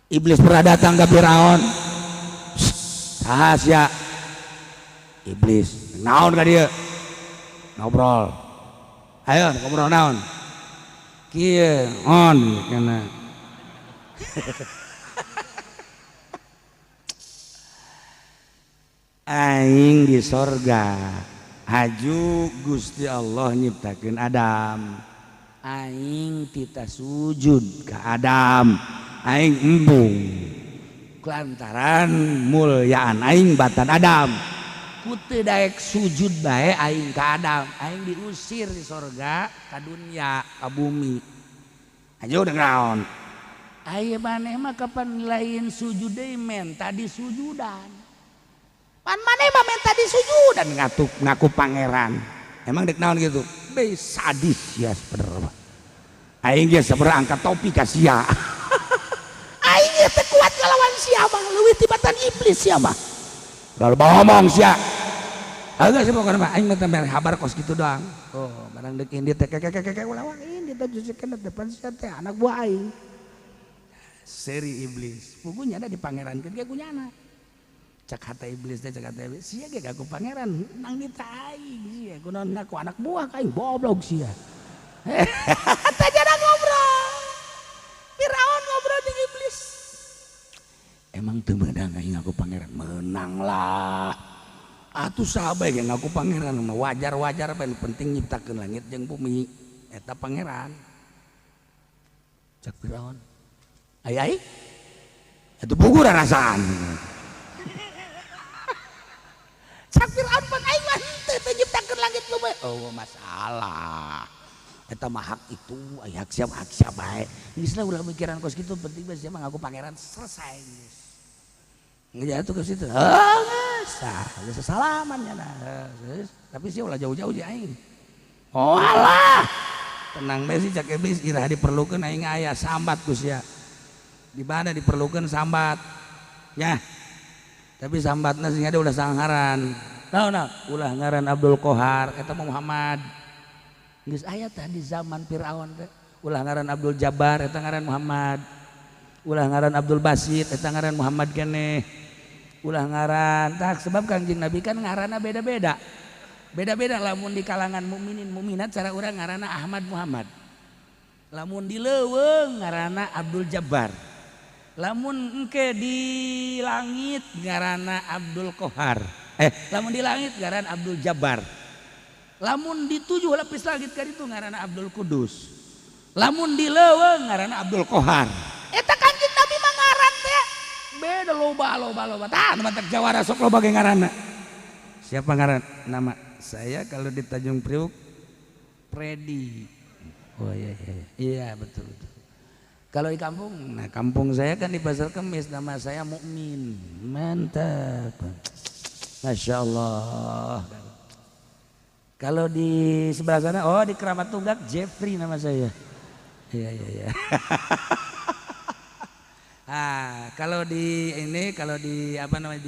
Iblis pernah datang ke Firaun. Saha sia? Iblis. Naon ka dieu? Ngobrol. Ayo ngobrol naon? Kieu on kana. Aing di sorga. Haju Gusti Allah nyiptakeun Adam. Aing tita sujud ka Adam. Aing embung lantaran mulyaan aing batan Adam. Ku teu daek sujud bae aing ka Adam. Aing diusir di sorga ka dunya ka bumi. Aja udah naon. Aya maneh mah kapan lain sujud deui menta disujudan. Pan maneh mah menta disujudan ngaku pangeran. Emang dek naon gitu? Be sadis ya sebenarnya. Aing ge sebenarnya angkat topi ka sia. Aing ge teu kuat ngalawan sia mah, leuwih tibatan iblis sia mah. Lalu ngomong sia. Agak sih pokoknya mah aing mah teh habar kos kitu doang. Oh, barang deuk indit teh kekekekeke ulah wah indit teh jusikeun depan sia teh anak buah aing. Seri iblis. Pugunya ada di pangerankeun ge kunyana. Cak hata iblis teh cak hata iblis sia ge ngaku pangeran nang nita aing sia kunaon ngaku anak buah ka aing goblok sia. Teh jada ngobrol. Firaun ngobrol jeung iblis. Emang teu meunang aing ngaku pangeran? Meunang lah. Atuh saha bae ge ngaku pangeran mah wajar-wajar bae penting nyiptakeun langit jeung bumi eta pangeran. Cak Firaun. Ai ai atuh puguh rasaan. Cak Firaun pan aing mah henteu teu nyiptakeun langit bumi. Oh masalah. Eta mah hak itu, ai hak siapa bae. Geus lah ulah mikiran kos kitu penting bae sia mah ngaku pangeran selesai geus. Ngejatuh ke situ. Heuh geus tah geus salaman nya geus. Tapi sia ulah jauh-jauh jeung aing. Oh alah. Tenang bae sih cak iblis iraha diperlukeun aing aya sambat ku sia. Di mana diperlukeun sambat. Nya. Tapi sambatna sing ada ulah sangharan. Naon naon? Ulah ngaran Abdul Qahar eta mah Muhammad. Geus aya tah di zaman Firaun teh. Ulah ngaran Abdul Jabbar eta ngaran Muhammad. Ulah ngaran Abdul Basit eta ngaran Muhammad keneh. Ulah ngaran tah sebab Kangjeng Nabi kan ngaranna beda-beda. Beda-beda lamun di kalangan mukminin mukminat cara urang ngaranna Ahmad Muhammad. Lamun di leuweung ngaranna Abdul Jabbar. Lamun engke di langit ngaranna Abdul Qahar. Lamun di langit ngaran Abdul Jabbar. Lamun di tujuh lapis langit kan itu ngaranna Abdul Kudus. Lamun di leuweung ngaranna Abdul Qahar. Eta Kangjeng Nabi mah ngaran teh beda loba loba loba. Tah mantak jawara sok loba ge ngaranna. Siapa ngaran? Nama saya kalau di Tanjung Priuk Predi. Oh iya iya iya betul betul. Kalau di kampung, nah kampung saya kan di Pasar Kemis, nama saya Mukmin. Mantap. Masya Allah. Kalau di sebelah sana, oh di Keramat Tunggak Jeffrey nama saya. Iya iya iya. Ah, kalau di ini, kalau di apa namanya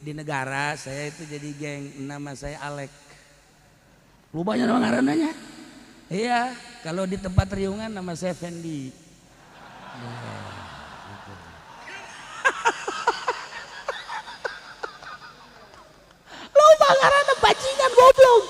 di negara saya itu jadi geng, nama saya Alek. Lu banyak nama ngarananya. Iya, kalau di tempat riungan nama saya Fendi. Ya, gitu. Loba ngaranna bajingan goblok.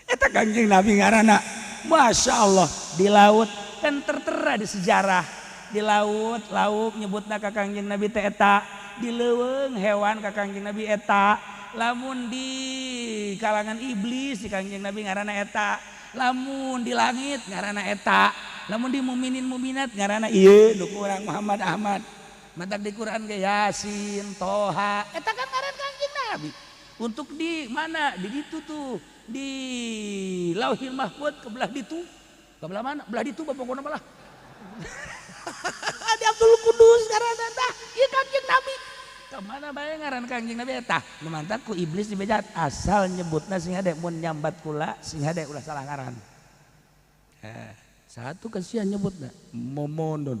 Eta Kangjeng Nabi ngaranna. Masya Allah, di laut kan tertera di sejarah. Di laut, lauk nyebutna ka Kangjeng Nabi teh eta, di leuweung hewan ka Kangjeng Nabi eta. Lamun di kalangan iblis di Kangjeng Nabi ngaranna eta, lamun di langit ngaranna eta, lamun di mukminin mukminat ngaranna ieu nu kurang Muhammad Ahmad. Matak di Quran ge Yasin, Toha, eta kan ngaran Kangjeng Nabi. Untuk di mana? Di ditu tuh, di Lauhil Mahfud ke belah ditu. Ke belah mana? Belah ditu pokokna malah. Di Abdul Kudus ngaranna tah, ieu Kangjeng Nabi. Kemana bae ngaran Kangjeng Nabi eta? Nu mantak ku iblis dibejat asal nyebutna sing hade mun nyambat kula sing hade ulah salah ngaran. Satu kasihan nyebutna Momondon.